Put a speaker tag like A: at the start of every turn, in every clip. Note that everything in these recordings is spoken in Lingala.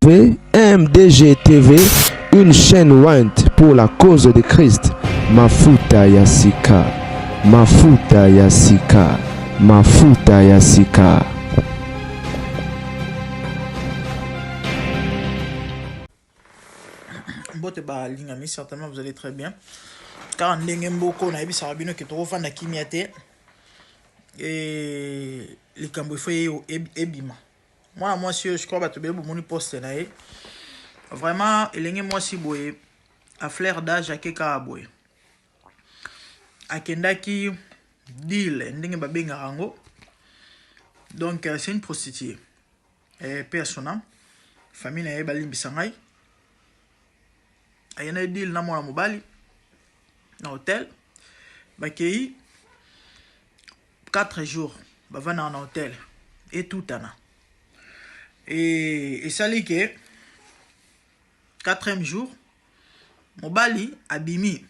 A: MDG TV, une chaîne ointe pour la cause de Christ. Mafuta ya sika, mafuta ya sika, mafuta ya sika.
B: Mbote balingami, certainement vous allez très bien. Kaka ndenge mboko nayebisaka bino ke tokofanda kimia te e likambo efo ebima. Mwana mwasi oyo, je crois bato ebele bomoni poste na ye. Vraiment elenge mwasi boye a fleur d'âge ake kaka boye. Akendaki deal ndenge babengaka yango. Donc c'est une prostituée. Eh, paix à son âme. Famille na ye balimbisa ngai. Akendaki deal na mwana mobali na hôtel. Bakei 4 jours bavandaka na hôtel etutana. E esali ke 4e jour mobali abimi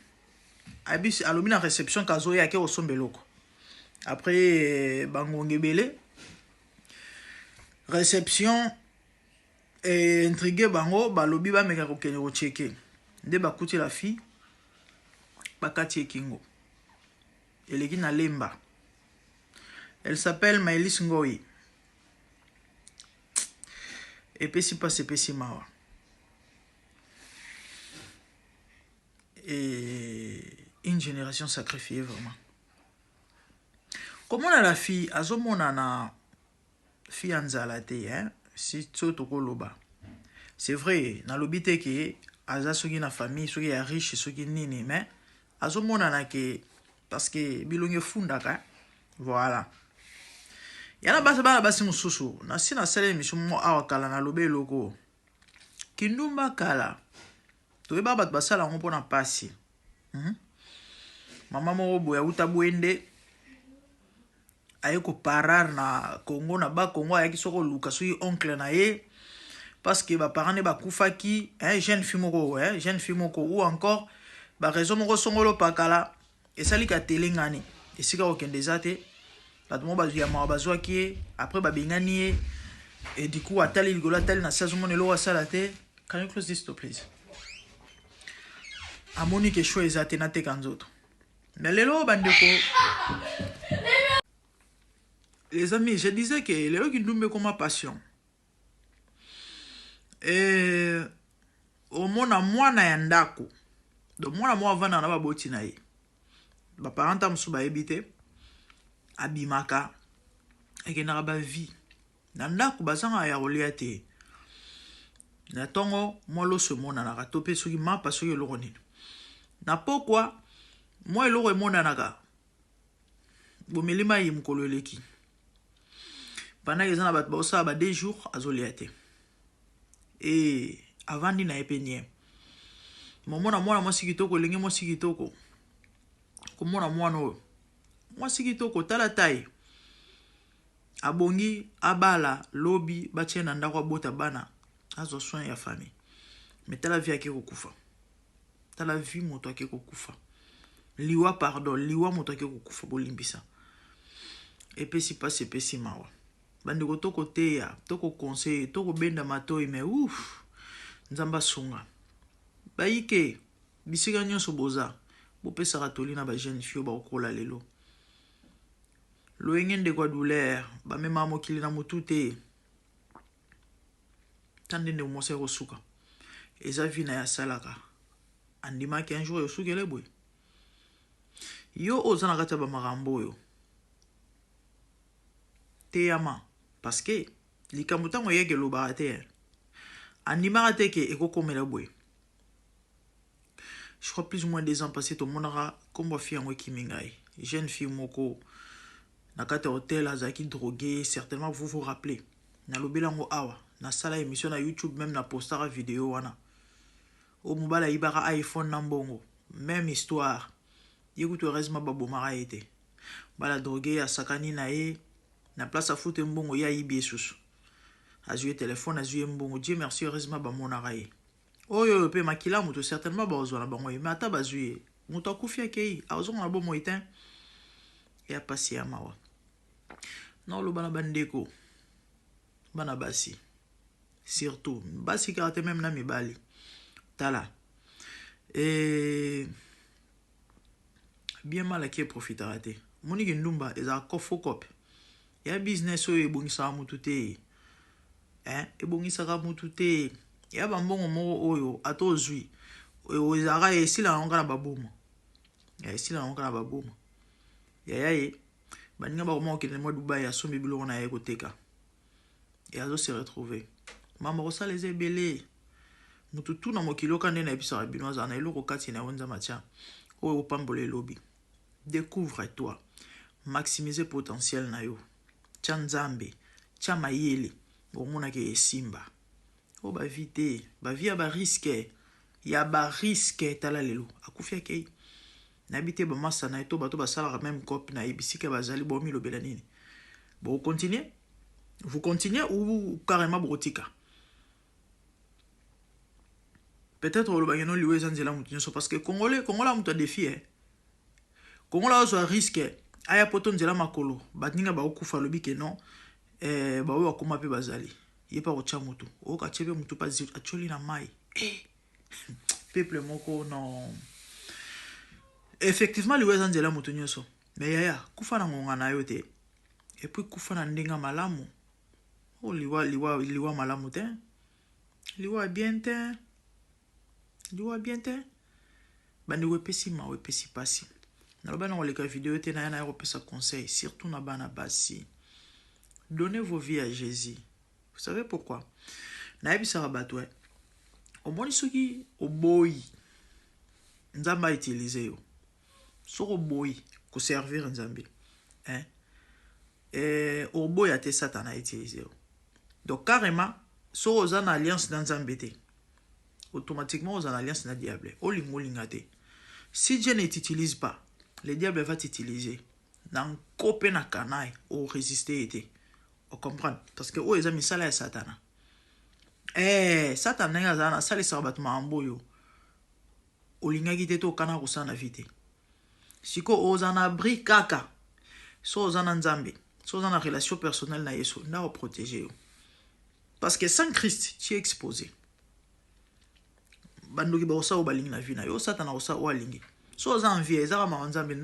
B: abisi alobi na réception kazoya ake kosomba eloko. Après bangonga ebele réception e intrigue bango balobi bameka kokende kocheke nde bakuti la fille bakati ye kingo eleki na Lemba. Elle s'appelle Maëlys Ngoyi. Epesi mpasi, epesi mawa. Et une génération sacrifiée vraiment. Komona la fille azomona na fille ya nzala te, hein? Si so tokoloba. C'est vrai, nalobi te ke aza soki na famille, soki ya riche, soki nini, mais azomonana ke parce que bilongi efundaka, voilà. Ya na basi, bana basi mosusu nasi nasala émission moko awa kala, nalobi eloko kindumba kala toyeba bato basala yango mpona pasi. Mama moko boye auta Bwende aye koparar na Congo, na Bakongo, ayaki soki oluka soki oncle na ye parce que baparent nde bakufaki, hein, jeune fille moko, hein, jeune fille moko ou encore baraison moko songolo pakala esali katelengani esika kokende eza te. Bato moko bazwi ya mawa bazwaki ye, après babengani ye et du coup atali likolo, atali na se, azomona eloko asala te. Can you close this door, please? Amoni ke choix eza te, nateka nzoto. Mais lelo bandeko, les amis, je disais que lelo kindumba ekoma passion. E omona mwana ya ndako, donc mwana moko avandaka na baboti na ye, baparent ta mosusu bayebi te, abimaka akendaka bavie na ndako, bazangaka ya kolia te. Na ntongo mwa loso emonanaka to mpe soki mapa, soki eloko nini. Na pokwa mwa eloko emonanaka, bomeli mai mokolo eleki. Pendant eza na bato baosala ba 2 jours azolia te e avandi na ye mpe nie. Momona mwana mwasi kitoko, elenge mwasi kitoko, komona mwana oyo mwasi kitoko, tala tai abongi abala lobi, batie na ndako, abota bana, azwa soin ya famille. Mais tala vie ake kokufa, tala vie moto ake kokufa, liwa, pardon, liwa moto ake kokufa. Bolimbisa, epesi mpasi, epesi mawa. Bandeko, tokoteya, tokoconseiller, tokobenda matoi, mais ouf, Nzambe asunga. Bayike bisika nyonso boza, bopesaka toli na bajeune fille oyo bakokola lelo. Loyenge ndeko ya douleur bamemaka mokili na motu te. Ta nde ndeko mwasi akosuka, eza vie na ye asalaka, andimaki un jour esukele boye. Yo oyo oza na kati ya bamakambo oyo, teyama, parce que likambo ntango eyaki elobaka te, andimaka te ke ekokomela boye. Je crois plus ou moins 2 ans passé tomonaka nkombo ya fille yango ekimi ngai, jeune fille moko na kati ya hotel azalaki drogué. Certainement vous vous rappelez, nalobeli yango awa, nasala émission na YouTube, même na postaka video wana. Oyo mobali ayibaka iPhone na mbongo, même histoire. Ye kutu heureusement babomaka ye te. Bala drogué, asakani na ye na place afute mbongo, ye ayibi ye susu, azwi ye telefone, azwi ye mbongo. Dieu merci, heureusement bamonaka ye. Oyo oyo mpe makila moto, certainement bazwa na bango ye, mais ata bazwi ye, moto akufi, akei, azonga na bomoi te. Ya pasi, ya mawa. Na oloba na bandeko bana basi. Surtout basi kaka te, meme na mibali. Tala e bien mal aki eprofitaka te. Omoni kindumba ezalaka faux cope ya business oyo ebongisaka mutu te, eh? Ebongisaka mutu te. Ya bambongo moko oyo ata ozwi, ezalaka esila yango kaka na baboma, esila yango kaka na baboma. Yaya ye baninga bakoma kokende mwa Dubai, asombi biloko na ye koteka e azo se retrouver. Mama kosala eza ebele. Motu tu na mokili oka nde nayebisaka bino, azala na eloko kati na yo Nzambe atia oyo opambola elobi. Découvre toi, maximiser potentiel na yo, tia Nzambe, tia mayele, omonaki esimba. Oyo bavie te, bavie ya barisque, ya barisque. Tala lelo akufi, akei, nayebi te bamasa na ye to bato basalaka même cope na ye bisika bazali, bomilobela nini? Bokocontinue, vous continuez ou carrément bokotika? Peut-être olobaki no liwa eza nzela motu nyonso, parce que Congolais, Congolais moto adéfi, eh. Congolais azwa risque, aya poto nzela makolo, baninga bakokufa, alobi ke non, eh, baoyo bakóma mpe bazali ye mpe akotya motu, oyoka tie mpe motu mpe atioli na mai, eh. Peuple moko, non, effectivement liwa eza nzela motu nyonso, mais yaya, kufa na ngonga na yo te, et puis kufa na ndenge malamu. O liwa, liwa, liwa malamu te, liwa bien te, liwa bien te. Bandeko, epesi mawa, epesi mpasi. Naloba na koleka video te, na ye na kopesa conseil surtout na bana basi: donnez vos vies à Jésus. Vous savez pourquoi nayebisaka bato? E omoni, soki oboyi Nzambe autilize yo, soki oboyi koservir Nzambe, hein? Eh, oboya te Satana autilize yo. Donc carrément, soki oza na alliance na Nzambe te, automatiquement oza na alliance na diable. Olinga, olinga te, si Dieu ne t'utilise pas, le diable va t'utiliser na nko mpe na kanaye, oresiste ye te. Ocomprendre? Parce que oyo eza misala ya Satana. Eh, Satana ndenge azala na asalisaka bato makambo oyo olingaki te to okana kosala na vie te. Sikoyo oza na abri kaka so oza na Nzambe, so oza na relation personnelle na Yesu, nde akoprotege yo, parce que sans Christ, tu es exposé. Bandoki bakosala oyo balingi na vie na yo, Satana akosala oyo alingi. So oza en vie, ezaka maka Nzambe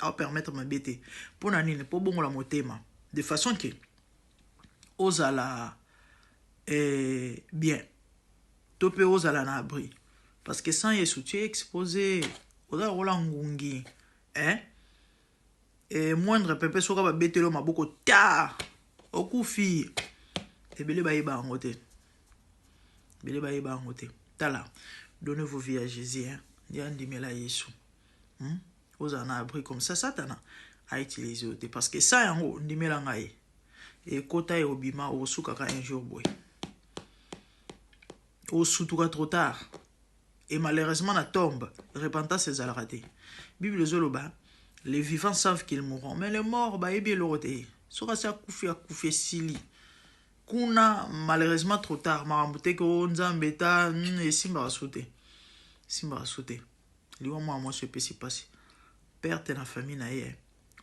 B: aopermettre mabe te. Mpo na nini? Mpo bongola motema de façon ke ozala bien to mpe ozala na abri, parce que sans Yesu, tu es exposé, oza lokola ngungi, eh? E moindre pepe, soki babeteli yo maboko ta, okufi. Ebele bayeba yango te, ebele bayeba yango te. Tala, donnez vos vies à Jésus, hein? Nde andimela Yesu, Ozala na abri comme ça, Satana autilize yo te, parce que sa yango, ndimela ngai, ekota ekobima, okosukaka un jour boye, osutuka trop tard. Et malheureusement, na tombe, repentance ezalaka te. Bible ezoloba: les vivants savent qu'ils mourront, mais les morts bayebi eloko te. Soki asi akufi, akufi, esili kuna. Malheureusement, trop tard. Makambo te ke o Nzambe ta esimbaka su te, esimbaka su te. Liwa mwana mwasi epesi mpasi, perte na famille na ye,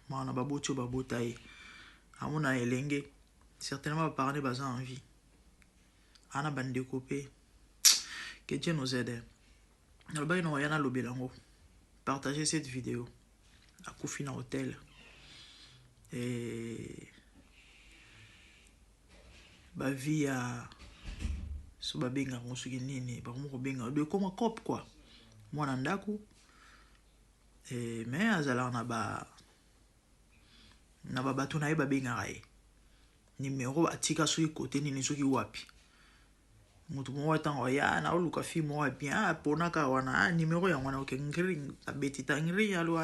B: mwana baboti oyo babota ye, amona elenge. Certainement baparent nde baza en vie, ana bandeko mpe. Que Dieu nous aide. Nalobaki na oya nalobela yango. Partagez cette vidéo. Akufi na hotel e bavie ya so babengaka yango soki nini, bakomi kobenga do ekoma cope quoi. Mwana ndako e, mais azalaka na ba na babato na ye, babengaka ye numero atika soki kote nini, soki wapi. Moto moko ntango aya naoluka fille moko ya bien, aponaka wana numero yango wana. Oke ngri, abeti ta ngri, alo,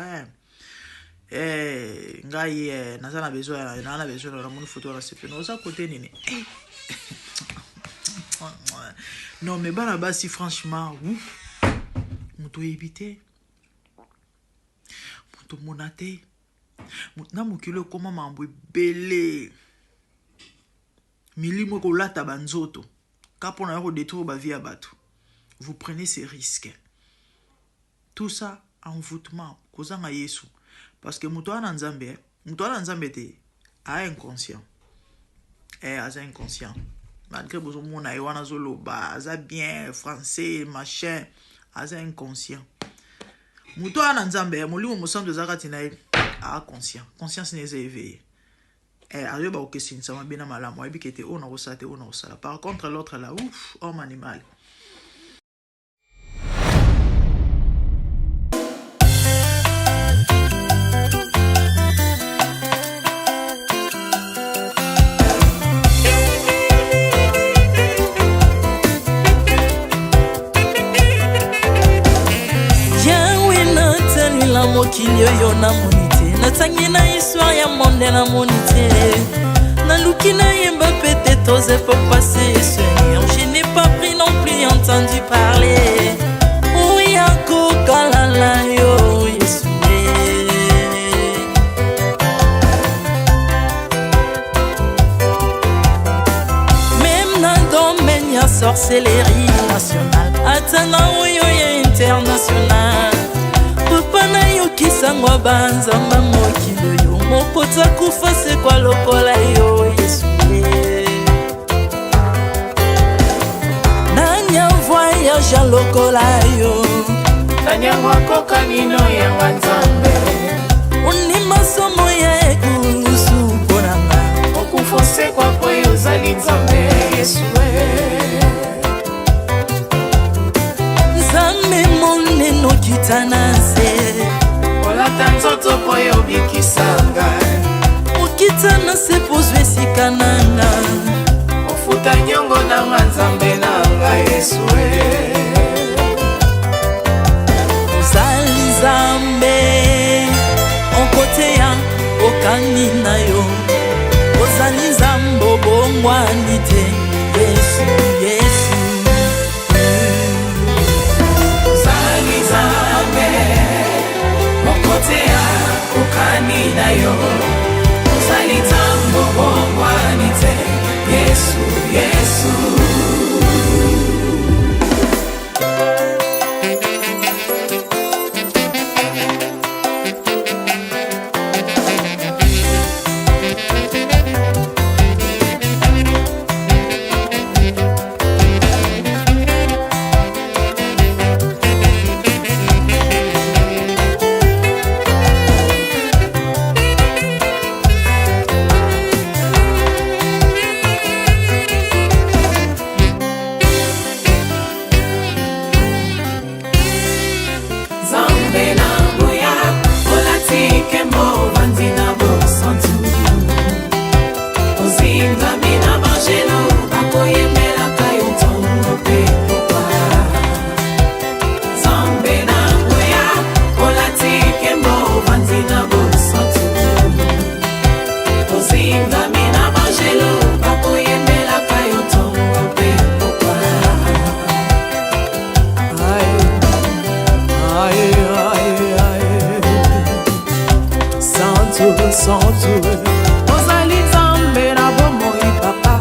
B: eh, ngai naza na besoin, naza na besoin, namoni photo wana, sepene oza kote nini? Eh. Non mais bana basi, franchement, moto oyebi te, moto omona te na mokili, ekóma makambo ebele. Milimo ekolata banzoto ka mpona ya kodétruire bavie ya bato. Vous prenez ces risques, tout ça envoûtement, kozanga Yesu. Parce que moto wana Nzambe, moto wana Nzambe te, aa inconscient, eh, aza inconscient. Malgré bozomona ye wana azoloba aza bien français machin, aza inconscient. Moto wana na Nzambe, Molimo Mosantu eza kati na ye, aa conscient, conscience na eza éveillé. Azoyeba kokesinisa mabe na malamu, ayebi ke te oyo nakosala te, oyo nakosala. Par contre l'autre là, ouf, homme animal.
C: Mokili oyo namoni te, natangi na histoire ya monde, namoni te, naluki nayemba peut-être aux époques passées. Seigneur, je n'ai pas pris non plus entendu parler oya kokalala yo Yesu. Même na domaine ya sorcellerie nationale, ata na oyo ya international, papa, nayokisango banzamba mokili oyo moko takufa sekwa lokola yo Yesu. Nani avoyage lokola yo?
D: Nani yango akokani no yanga Nzambe?
C: Ondima somo ya ekulusu mpo na nga.
D: Okufa osekwa po yo ozali Nzambe, Yesu.
C: Nzambe monene, okita na nse.
D: Olata nzoto po yo obikisa ngai.
C: Okita na se po ozwa esika na nga.
D: Ofuta nyongo na nga, Nzambe na ngai, Yesu.
C: Ozali Nzambe okoteya okani na yo, ozali Nzambe obongwani te, Yesu, Yesu.
D: Ozali Nzambe okoteya okani na yo, ozali Nzambe obongwani te, Yesu, Yesu. Nzambe na nguya, olati nkembo, ovandi na bosantu, ozingami na bangelo bakoyembelaka yo ntongo mpe pokwa. Nzambe na nguya, olati nkembo, ovandi na bosantu, ozingami na bangelo bakoyembelaka yo ntongo mpe pokwa.
E: Aïe, aïe, aïe, aïe. Santu, santu. Ozali Nzambe na bomoi, papa.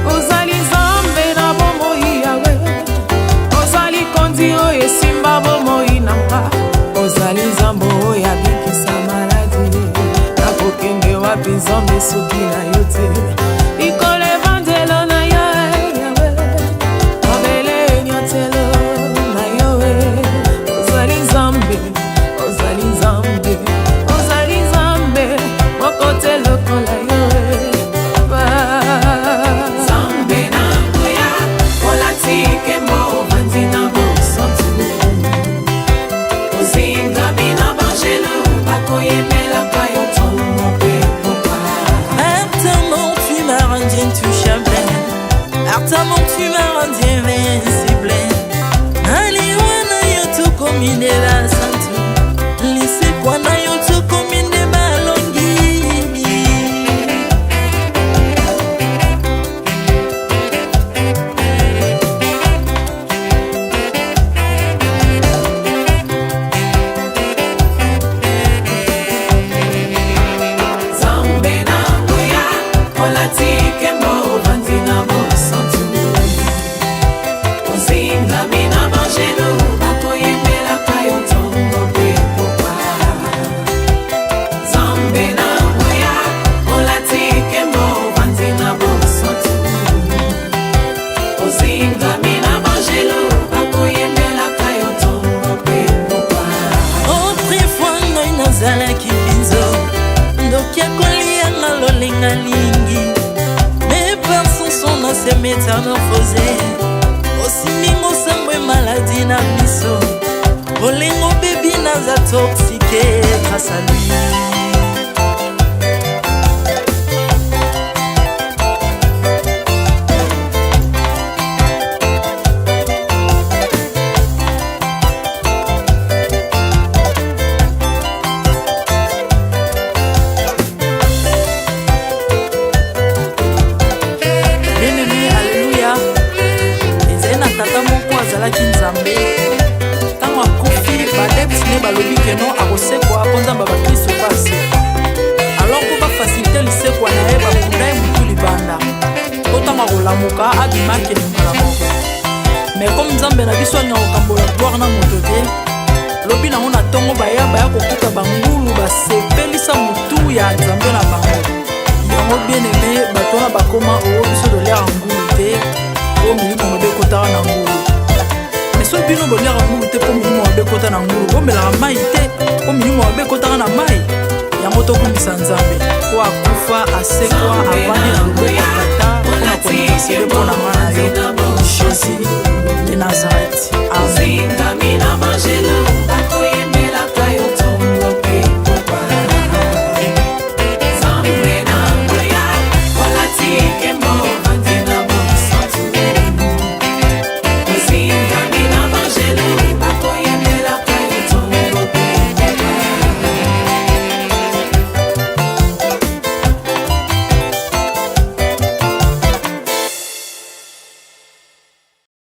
E: Ozali Nzambe na bomoi, Yawe. Ozali kondi oyo esimba bomoi na nga. Ozali Nzambe oyo abikisa maladi. Nakokende wapi, Nzambe, soki na yo te? Likolo evandelo na yo, Yawe. Mabele enyatelo na yo. Ozali Nzambe, ozali Nzambe, ozali Nzambe moko te lokola yo, papa.
D: Nzambe na nguya, olati nkembo, ovandi na bosantu, ozingami na bangelo bakoyembelaka yo ntongo mpe pokwa.
C: Ata
D: Ozingami na bangelu bakoyembelaka yo ntongo mpe pokwa.
C: Autrefois ngai nazalaki binzo, ndoki akolianga lolenga lingi, mais par son son na se métamorphose, osimbi mosambo maladi na biso, bolingo bebi naza toxique grâce à lui. Bien-aimé, alleluya. Ezali na tata moko azalaki Nzambe. Ntango akufi, baadepte ne balobi keno akosekwa mpo Nzambe ya bakristo mpe asekwa. Alors mpo bafacilite lisekwa na ye, bakunda ye motu libanda, mpo ntango akolamuka abima akende mbala moko. Mais comme Nzambe na biso alinga kokambola gloire na moto te, lobi nango na ntongo baya baya kokuta bangulu basepelisa motu ya Nzambe na bango. Yango bien aimé, bato wana bakoma oo biso toliaka ngulu te mpo milimo mabe ekotaka na ngulu. Mais soki bino boliaka ngulu te mpo milimo mabe ekota na ngulu, bomelaka mai te mpo milimo mabe ekotaka na mai. Yango tokumbisa Nzambe mpo akufa, asekwa, avandi na loboko ya Tata mpona kointercede mpo na nga na yo.